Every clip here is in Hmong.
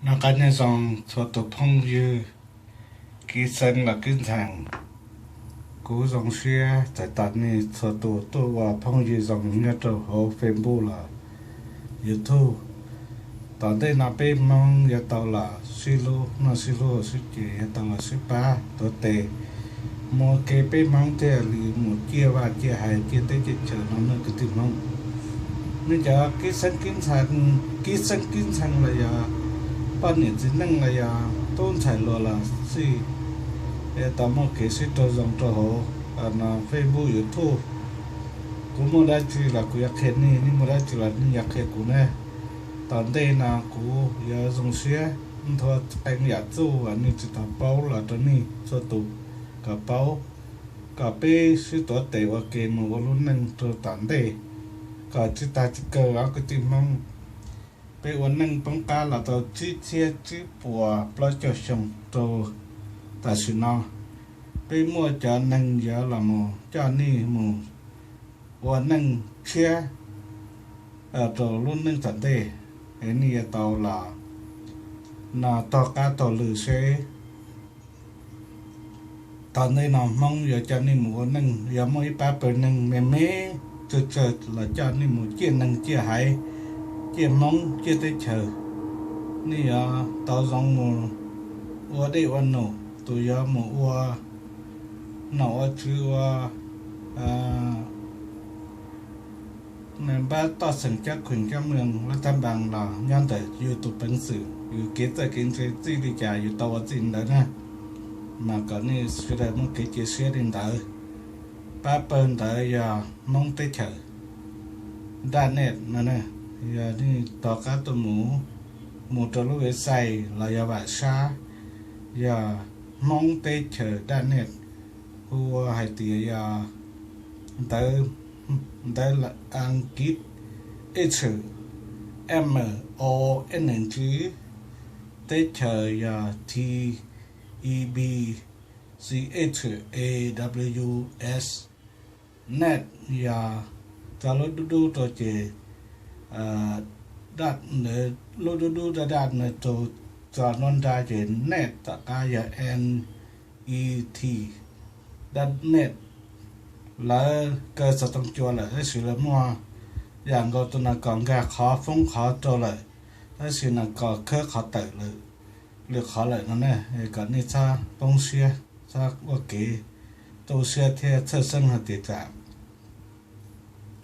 Noj qab nyob zoo txhua tus phooj ywg, kib xeeb los kib ntxhee. Kuv zoo siab txais tos nej txhua tus tuaj ua phooj ywg zoo nyob rau hauv Facebook los YouTube. Tom ntej no peb Hmoob yuav tau los sib hlub, noj sib hlub sib ces, yuav tau los sib pab tuav tes, mus ua ke peb Hmoob thiaj li mus ciaj vaj ciaj haiv ciaj teb ciaj chaws no nawb kwv tij Hmoob. Nej cov kib xeeb kib ntxhee, kib xeeb kib ntxhee los yog poj niam txiv neej los yog tub ntxhais hluas los xij, yuav tau muaj kev sib raug zoo rau hauv Facebook, YouTube. Kuv muaj dab tsi los kuv yuav qhia nej, nej muaj dab tsi los nej yuav qhia kuv na. Tom ntej no kuv yuav zoo siab nthuav qee yam txuj uas nej tsis tau paub los rau nej txhua tus kom paub, kom peb sib tuav tes ua ke mus ua lub neej rau tom ntej, kom tsis tas tsis kawg os kwv tij Hmoob. Peb ua neej poob qab los tau tsib txhiab tsib puas plaub caug xyoo rau tam sim no. Peb muaj cov neeg yuav los mus coj nej mus ua neej tshiab rau lub neej tom ntej, es nej yuav tau los no taug qab taug lw seb tom ntej no Hmoob yuav coj nej mus ua neej, yuav muaj ib pab pawg neeg me me tsawg tsawg los coj nej mus ciaj neeg ciaj haiv, ciaj Hmoob ciaj teb chaws. Nej yuav tau zoo mus ua dej ua num, tus yuav mus ua nom ua tswv ua npab toj xeem cab khueem cab mwees lab tab npaas los nyob ntawm yus tus peev xwm, yus kev txawj kev ntse txij li cas yus tau ua txij ntawd na. Mas kom nej sawv daws muaj kev cia siab li ntawd. Pab pawg ntawd yog Hmoob teb chaws dot net no, yog nej tog qab tuaj mus, mus rau lub website los yog vam sab, yog Hmoob teb chaws dot net, hu ua hais tias yog ntawv, ntawv Askiv, H, M, O, N, G, teb chaws yog T, E, B, C, H, A, W, S, net, yog tso lub dub dub rau ces dot, lub dub dub dot net rau, tso nruab nrab ces net tom qab yog N, E, T, dot net. Lawv kaw xov tooj cua lawm tab sis lawv muaj yam nkaus tus nas kos nkag qhov foob qhov rau lawm, tab sis nas kos khawb qhov tawm lawm, lwm qhov lawm no na. Kom nej txhob poob siab, txhob ua kev tu siab thiab txhawj xeeb hais tias tsam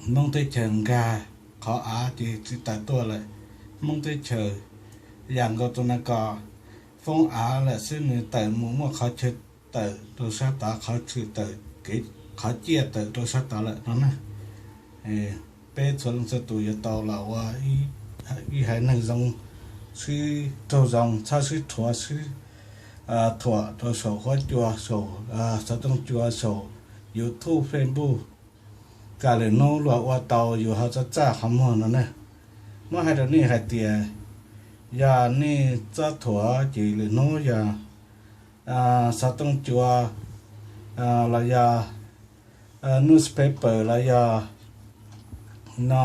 Hmoob teb chaws nkag qhov av ces tsis tawm tuaj lawm. Hmoob teb chaws yam nkaus tus nas kos foob av lawm xwb, nws tawm mus muaj qhov chaw tawm rau sab tod, qhov tshwm tawm, kev, qhov ciaj tawm rau sab tod lawm no na. Peb txhua leej txhua tus yuav tau los ua ib haiv neeg zoo, sib raug zoo, txhob sib rhuav sib thuam rau saum huab cua, saum xov tooj cua, saum YouTube, Facebook, kom lwm hnub luag ua tau yus ho txaj txaj qhov muag no na. Muab hais rau nej hais tias yog nej txob thuam ces lwm hnub yog xov tooj cua los yog newspaper los yog no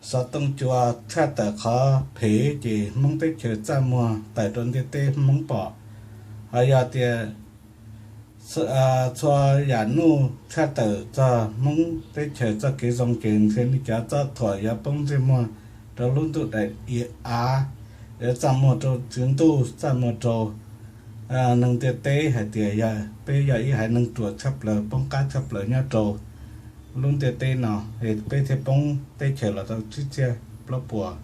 xov tooj cua tshaj tawm qhov phem ces Hmoob teb chaws txaj muag tawm rau ntiaj teb Hmoob pom. Ho yog tias txhua yam nuj tshaj tawm txog Hmoob teb chaws txoj kev zoo ces ntshe nej cov txob thuam yuav poob ntsej muag rau lub ntuj daim iav av, yuav txaj muag rau tswv ntuj, txaj muag rau neeg ntiaj teb hais tias yog peb yog ib haiv neeg ruam tshaj plaws, poob qab tshaj plaws nyob rau lub ntiaj teb no, es peb thiaj poob teb chaws los tau tsib txhiab plaub puas,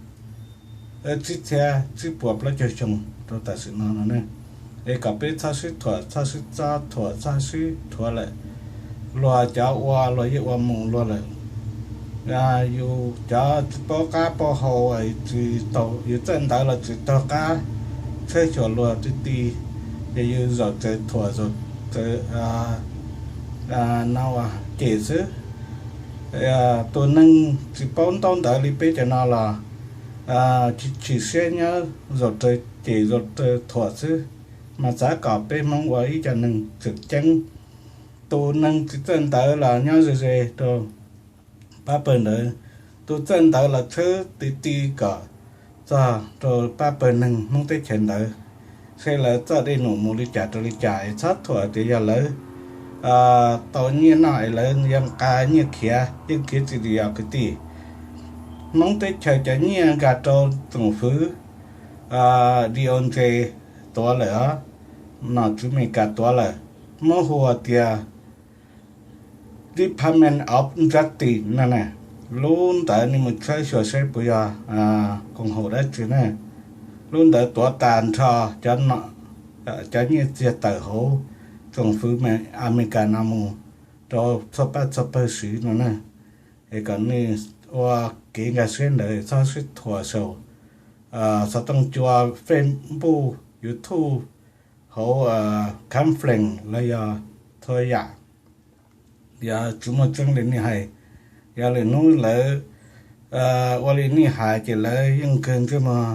tsib txhiab tsib puas plaub caug xyoo rau tam sim no no ne. Es kom peb txhob sib thuam, txhob sib txob thuam, txhob sib rhuav lawm. Luag cov ua luag yeej ua mus luag lawm. Yus cov tsis paub qab paub hau, tsis tau, yus txawj ntawv los tsis taug qab tshawb xyuas luag ti ti, ces yus zaum tsaws thuam, zaum tsaws no cem xwb. Tus neeg tsis paub ntaub ntawv li peb cov no los tsis tshwm siab nyob zaum raws cem zaum raws thuam xwb, mas xav kom peb Hmoob ua ib co neeg tseem ceeb. Tus neeg tsis txawj ntawv los nyob ze ze rau pab pawg ntawd, tus txawj ntawv los tshawb ti ti kom txog rau pab pawg neeg Hmoob teb chaws ntawd, seb lawv txoj dej num mus li cas rau li cas es txhob thuam tias yog lawv tau nyiaj noj es lawv yuav nqa nyiaj khiav, yeej khiav tsis dim os kwv tij. Hmoob teb chaws cov nyiaj nkag rau tsoom fwv D O J tuav lawm os, nom tswv Amelikas tuav lawm, muab hu tias Department of Justice no na. Lub ntawd nej mus tshawb xyuas seb puas yog koom haum dab tsi na. Lub ntawd tuav tas nrho cov nyiaj txiag tawm hauv tsoom fwv Amelikas no mus rau txhua pab txhua pawg siv no na. Es kom nej ua kev nkag siab ntawd txhob sib thuam saum xov tooj cua, Facebook, YouTube, hauv conference los yog txhua yam. Yog tsis muaj tseeb li nej hais, yog lwm hnub lawv ua li nej hais ces lawv yeej kawg ntsej muag,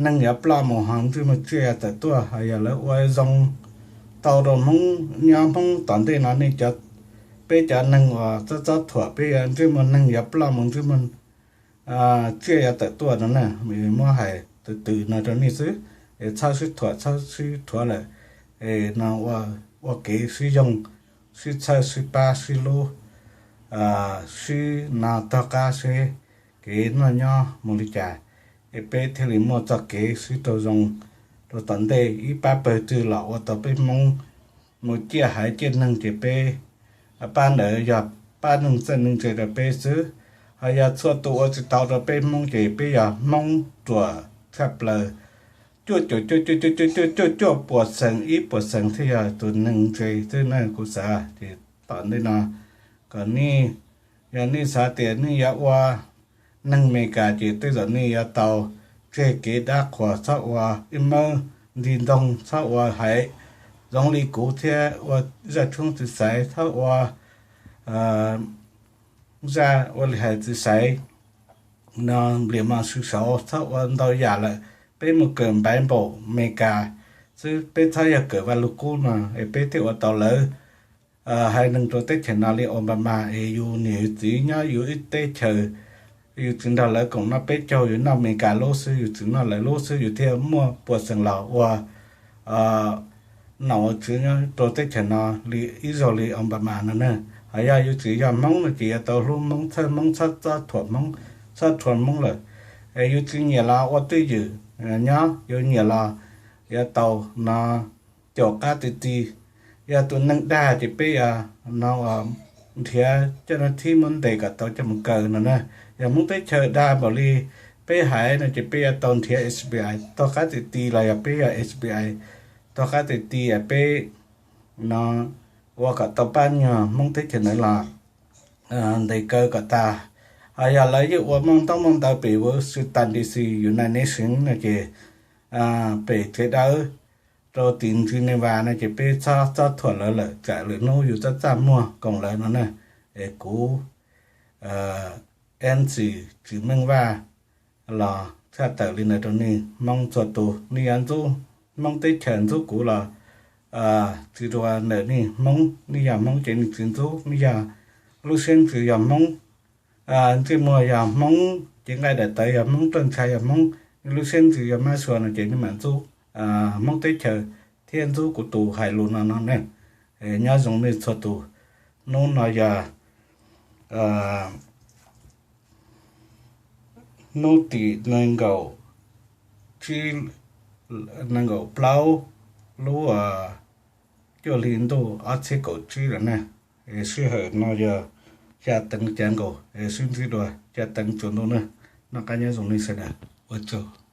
neeg yuav ploj mus ho ntsej muag tsiaj yuav tawm tuaj. Ho yog lawv ua zoo tau rau Hmoob nyob Hmoob tom ntej no, nej cov, peb cov neeg uas txob txob thuam peb yuav ntsej muag neeg yuav ploj mus ntsej muag tsiaj yuav tawm tuaj no na. Muab hais tus twg no rau nej xwb, es txhob sib thuam txhob sib thuam lawm, es no ua kev sib yoog, sib txhawb sib pab sib hlub, sib no tog qab seb kev noj nyob mus li cas, es peb thiaj li muaj txoj kev sib raug zoo rau tom ntej. Ib pab pawg twg los ua tau peb Hmoob mus ciaj haiv ciaj neeg ces peb pab ntawd yog pab neeg txawj neeg ntse rau peb xwb. Ho yog txhua tus ua tsis tau rau peb Hmoob ces peb yog Hmoob ruam tshaj plaws, cuaj caum cuaj cuaj cuaj cuaj cuaj cuaj cuaj puas xees ib puas xees thiaj yog tus neeg ntse xwb na kuv xav. Ces tom ntej no kom nej, yog nej xav tias nej yuav ua neeg Amelikas ces tej zaum nej yuav tau tseg kev dab qhuas, txhob ua ib mab nti ntoo, txhob ua haiv zoo li kuv thiab ua zaj tshoob txiv xaiv, txhob ua zaj ua li hais txiv xaiv no nplias mos sw saud, txhob ua ntau yam lawm. Peb mus kawm npaiv npaum Amelikas xwb, peb txhob yog kawm vaj lug kub no es peb thiaj ua tau lawv haiv neeg rau teb chaws no li Obama es yus niam yus txiv nyob yus ib teb chaws, yus tsis nrog lawv koom noj peb caug, yus noj Amelikas lub xwb, yus tsis noj lawv lub xwb, yus thiaj muaj puas xeem los ua nom ua tswv nyob rau teb chaws no li ib zaug li Obama no na. Ho yog yus tsis yog Hmoob no ces yuav tau hlub Hmoob, txhawj Hmoob, txhob txob thuam Hmoob, txhob thuam Hmoob lawm. Es yus tsis nyiam los ua twj ywm nyob, yus nyiam los yuav tau no caum qab ti ti. Yog tus neeg dag ces peb yuav no nrhiav coj no thib muab ntes kom tau coj mus kaw no na. Yog Hmoob teb chaws dag npaum li peb haiv no ces peb yuav tau nrhiav F B I tog qab ti ti, los yog peb yog F B I tog qab ti ti, peb no ua kom tau pab nyuag Hmoob teb chaws ntawd los ntes kaw kom tas. Ho yog lawv yeej ua muaj ntaub muaj ntawv pem Washington D C, United Nations no ces pem tsev dawb rau tim Geneva no ces peb txhob txob thuam lawv lawm, tsam lwm hnub yus txaj txaj muag koom lawv no na. Es kuv Ann Xis Tswv Meej Vaj los tshaj tawm li ntawd rau nej Hmoob txhua tus. Nej yuav ntxub Hmoob teb chaws, ntxub kuv los tsis dua ntawm nej Hmoob. Nej yog Hmoob ces nej tsis ntxub, nej yog lub siab ntsws yog Hmoob, ntsej muag yog Hmoob, cev nqaij daim tawv yog Hmoob, roj ntsha yog Hmoob, nej lub siab ntsws yog mab sua no ces nej mam ntxub Hmoob teb chaws thiab ntxub kuv tus hais lus no no ne. Nyob zoo nej txhua tus. Hnub no yog hnub tim nees nkaum tsib, nees nkaum plaub lub cuaj hli ntuj ob txhiab kaum tsib lawm na. Sij hawm no yog xya teev cav nkaus, sib ntsib dua xya teev tsaus ntuj na. Noj qab nyob zoo nej sawv daws, ua tsaug.